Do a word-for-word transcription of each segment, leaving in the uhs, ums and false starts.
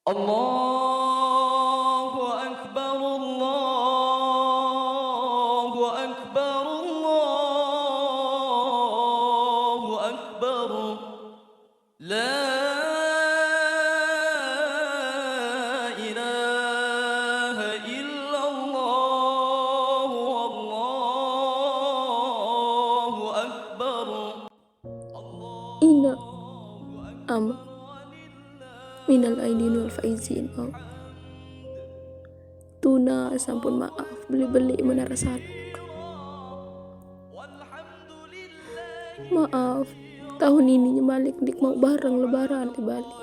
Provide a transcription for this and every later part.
الله أكبر، الله أكبر، الله أكبر. لا إله إلا الله، والله أكبر. Ina, ama, minal aidin wal faizin, au. Tuna sampun maaf beli-beli menara sanak. Maaf, tahun ini nya malik ndik mau bareng lebaran di Bali.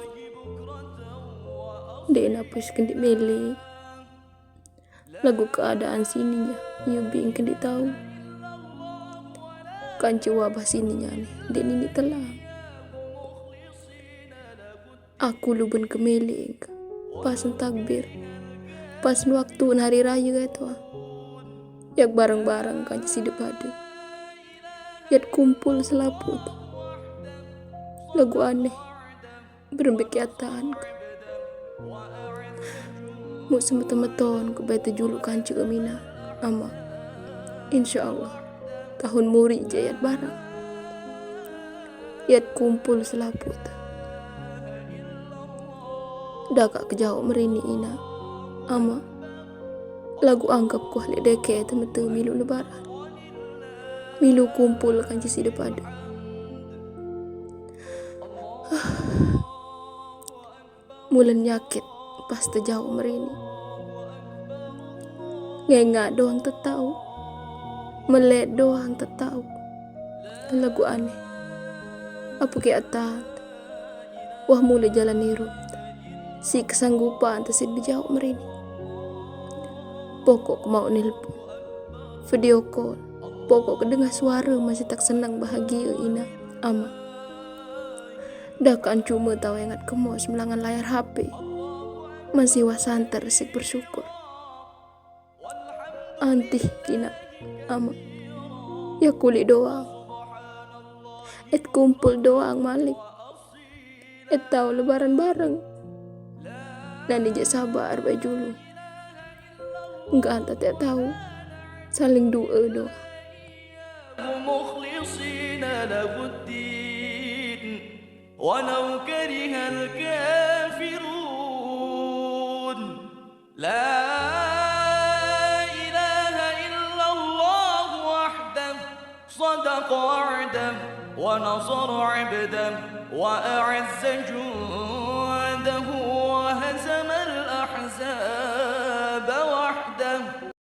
Ndik napus kendik mele. Lagu keadaan sini nya, yu bing kendik tahu. Kanci wabah sini nya ni, ndik nini telang. Aku lubun kemeling, pas takbir, pas waktu hari raya tu. Yak bareng-bareng kanci sida pada. Yat kumpul selapuh tu. Lagu aneh, berembik kiatan. Mu semeton-meton ku bai tejuluk kanca Mina, ama. Insya Allah, tahun muri ja yat bareng. Yat kumpul selapuh tu. Daka kejauh merini ina, ama. Lagu anggap ku halik deke temete milu lebaran. Milu kumpul kanca sida pada. Mulen nyakit pas tejauh merini. Ngengak doang tetau. Melet doang tetau. Lagu aneh. Apa ke atan? Wah mula jalan irup. Si kesanggupan tesit bejauh merini. Pokok ke mau nelpon. Video call. Pokok ke dengar suara masih tak senang bahagia ina. Ama. Dakan cuma tau ingat kemos melangan layar H P. Masih wah santer sik bersyukur. Antih kina, ama. Ya kulik doang. Et kumpul doang malik. Et tau lebaran bareng. Nani je sabar bai julu. Enggak anta tak tau. Saling doa doang. مخلصين له الدين ولو كره الكافرون. لا إله إلا الله وحده صدق وعده ونصر عبده وأعز جنده وهزم الأحزاب.